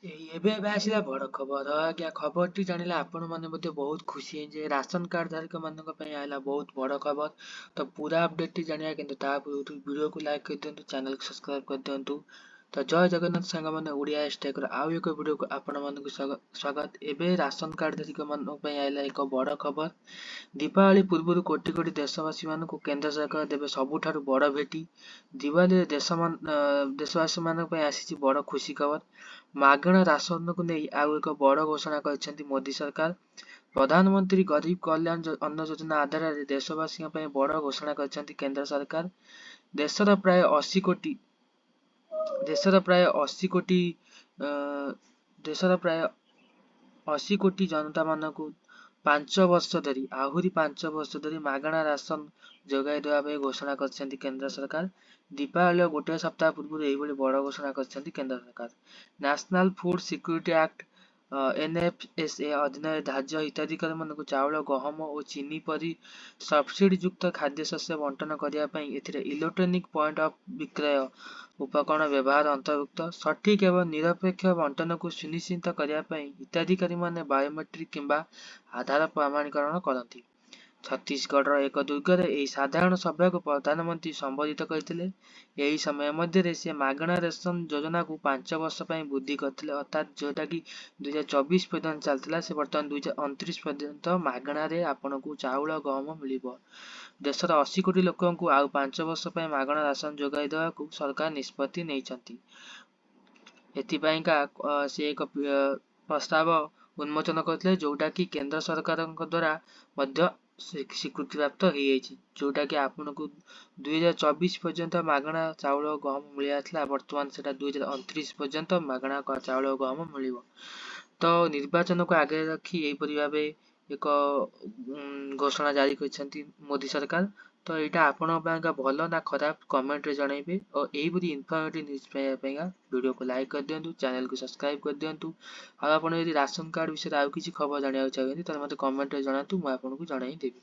ଏଇ ଏବେ ଏବେ ଆସିଲା ବଡ଼ ଖବର ଆଜ୍ଞା। ଖବରଟି ଜାଣିଲେ ଆପଣମାନେ ମଧ୍ୟ ବହୁତ ଖୁସି ହେଇଯିବେ। ରାସନ କାର୍ଡ଼ ଧାରକମାନଙ୍କ ପାଇଁ ଆଇଲା ବହୁତ ବଡ଼ ଖବର। ତ ପୁରା ଅପଡ଼େଟ୍ଟି ଜାଣିବା, କିନ୍ତୁ ତା ପୂର୍ବରୁ ଭିଡ଼ିଓକୁ ଲାଇକ୍ କରିଦିଅନ୍ତୁ, ଚ୍ୟାନେଲକୁ ସବସ୍କ୍ରାଇବ୍ କରିଦିଅନ୍ତୁ। ତ ଜୟ ଜଗନ୍ନାଥ ସାଙ୍ଗମାନେ, ଓଡ଼ିଆ ଏସ୍ଟେକ୍ର ଆଉ ଏକ ଭିଡ଼ିଓକୁ ଆପଣମାନଙ୍କୁ ସ୍ୱାଗତ। ଏବେ ରାସନ କାର୍ଡ଼ ଧାରକମାନଙ୍କ ପାଇଁ ଆଇଲା ଏକ ବଡ଼ ଖବର। ଦୀପାବଳି ପୂର୍ବରୁ କୋଟି କୋଟି ଦେଶବାସୀମାନଙ୍କୁ କେନ୍ଦ୍ର ସରକାର ଦେବେ ସବୁଠାରୁ ବଡ଼ ଭେଟି। ଦିୱାଲିରେ ଦେଶବାସୀମାନଙ୍କ ପାଇଁ ଆସିଛି ବଡ଼ ଖୁସି ଖବର। ମାଗଣା ରାସନକୁ ନେଇ ଆଉ ଏକ ବଡ଼ ଘୋଷଣା କରିଛନ୍ତି ମୋଦି ସରକାର। ପ୍ରଧାନମନ୍ତ୍ରୀ ଗରିବ କଲ୍ୟାଣ ଅନ୍ନ ଯୋଜନା ଆଧାରରେ ଦେଶବାସୀଙ୍କ ପାଇଁ ବଡ଼ ଘୋଷଣା କରିଛନ୍ତି କେନ୍ଦ୍ର ସରକାର। ଦେଶର ପ୍ରାୟ 80 କୋଟି ଜନତାମାନଙ୍କୁ 5 ବର୍ଷ ଧରି, ଆହୁରି 5 ବର୍ଷ ଧରି ମାଗଣା ରାସନ ଯୋଗାଇ ଦେବା ପାଇଁ ଘୋଷଣା କରିଛନ୍ତି କେନ୍ଦ୍ର ସରକାର। ଦୀପାବଳିର ଗୋଟିଏ ସପ୍ତାହ ପୂର୍ବରୁ ଏହିଭଳି ବଡ଼ ଘୋଷଣା କରିଛନ୍ତି କେନ୍ଦ୍ର ସରକାର। National food security act, NFSA ଅଧୀନରେ ଧାର୍ଯ୍ୟ ହିତାଧିକାରୀମାନଙ୍କୁ ଚାଉଳ, ଗହମ ଓ ଚିନି ପରି ସବସିଡିଯୁକ୍ତ ଖାଦ୍ୟଶସ୍ୟ ବଣ୍ଟନ କରିବା ପାଇଁ ଏଥିରେ ଇଲେକ୍ଟ୍ରୋନିକ୍ ପଏଣ୍ଟ ଅଫ୍ ବିକ୍ରୟ ଉପକରଣ ବ୍ୟବହାର ଅନ୍ତର୍ଭୁକ୍ତ। ସଠିକ୍ ଏବଂ ନିରପେକ୍ଷ ବଣ୍ଟନକୁ ସୁନିଶ୍ଚିତ କରିବା ପାଇଁ ହିତାଧିକାରୀମାନେ ବାୟୋମେଟ୍ରିକ୍ କିମ୍ବା ଆଧାର ପ୍ରମାଣୀକରଣ କରନ୍ତି। ଛତିଶଗଡ଼ର ଏକ ଦୁର୍ଗରେ ଏହି ସାଧାରଣ ସଭାକୁ ପ୍ରଧାନମନ୍ତ୍ରୀ ସମ୍ବୋଧିତ କରିଥିଲେ। ଏହି ସମୟ ମଧ୍ୟରେ ସେ ମାଗଣା ରେସନ ଯୋଜନାକୁ 5 ବର୍ଷ ପାଇଁ ବୃଦ୍ଧି କରିଥିଲେ। ଅର୍ଥାତ୍ ଯେଉଁଟାକି 2024 ପର୍ଯ୍ୟନ୍ତ ଚାଲିଥିଲା, ସେ ବର୍ତ୍ତମାନ 2029 ପର୍ଯ୍ୟନ୍ତ ମାଗଣାରେ ଆପଣଙ୍କୁ ଚାଉଳ, ଗହମ ମିଳିବ। ଦେଶର 80 କୋଟି ଲୋକଙ୍କୁ ଆଉ 5 ବର୍ଷ ପାଇଁ ମାଗଣା ରାସନ ଯୋଗାଇ ଦେବାକୁ ସରକାର ନିଷ୍ପତ୍ତି ନେଇଛନ୍ତି। ଏଥିପାଇଁକା ସେ ଏକ ପ୍ରସ୍ତାବ ଉନ୍ମୋଚନ କରିଥିଲେ, ଯେଉଁଟାକି କେନ୍ଦ୍ର ସରକାରଙ୍କ ଦ୍ୱାରା ମଧ୍ୟ ସ୍ୱୀକୃତିପ୍ରାପ୍ତ ହେଇଯାଇଛି। ଯେଉଁଟାକି ଆପଣଙ୍କୁ 2024 ପର୍ଯ୍ୟନ୍ତ ମାଗଣା ଚାଉଳ, ଗହମ ମିଳିବାର ବର୍ତ୍ତମାନ ସେଇଟା 2029 ପର୍ଯ୍ୟନ୍ତ ମାଗଣା ଚାଉଳ, ଗହମ ମିଳିବ। ତ ନିର୍ବାଚନକୁ ଆଗରେ ରଖି ଏହିପରି ଭାବେ ଏକ ଘୋଷଣା ଜାରି କରିଛନ୍ତି ମୋଦି ସରକାର। ତ ଏଇଟା ଆପଣଙ୍କ ପାଇଁକା ଭଲ ନା ଖରାପ, କମେଣ୍ଟରେ ଜଣାଇବେ। ଓ ଏହିପରି ଇନଫର୍ମେଟିଭ୍ ନ୍ୟୁଜ୍ ପାଇବା ପାଇଁକା ଭିଡ଼ିଓକୁ ଲାଇକ୍ କରିଦିଅନ୍ତୁ, ଚ୍ୟାନେଲକୁ ସବସ୍କ୍ରାଇବ୍ କରିଦିଅନ୍ତୁ। ଆଉ ଆପଣ ଯଦି ରାସନ କାର୍ଡ଼ ବିଷୟରେ ଆଉ କିଛି ଖବର ଜାଣିବାକୁ ଚାହୁଁଛନ୍ତି, ତାହେଲେ ମୋତେ କମେଣ୍ଟରେ ଜଣାନ୍ତୁ, ମୁଁ ଆପଣଙ୍କୁ ଜଣାଇଦେବି।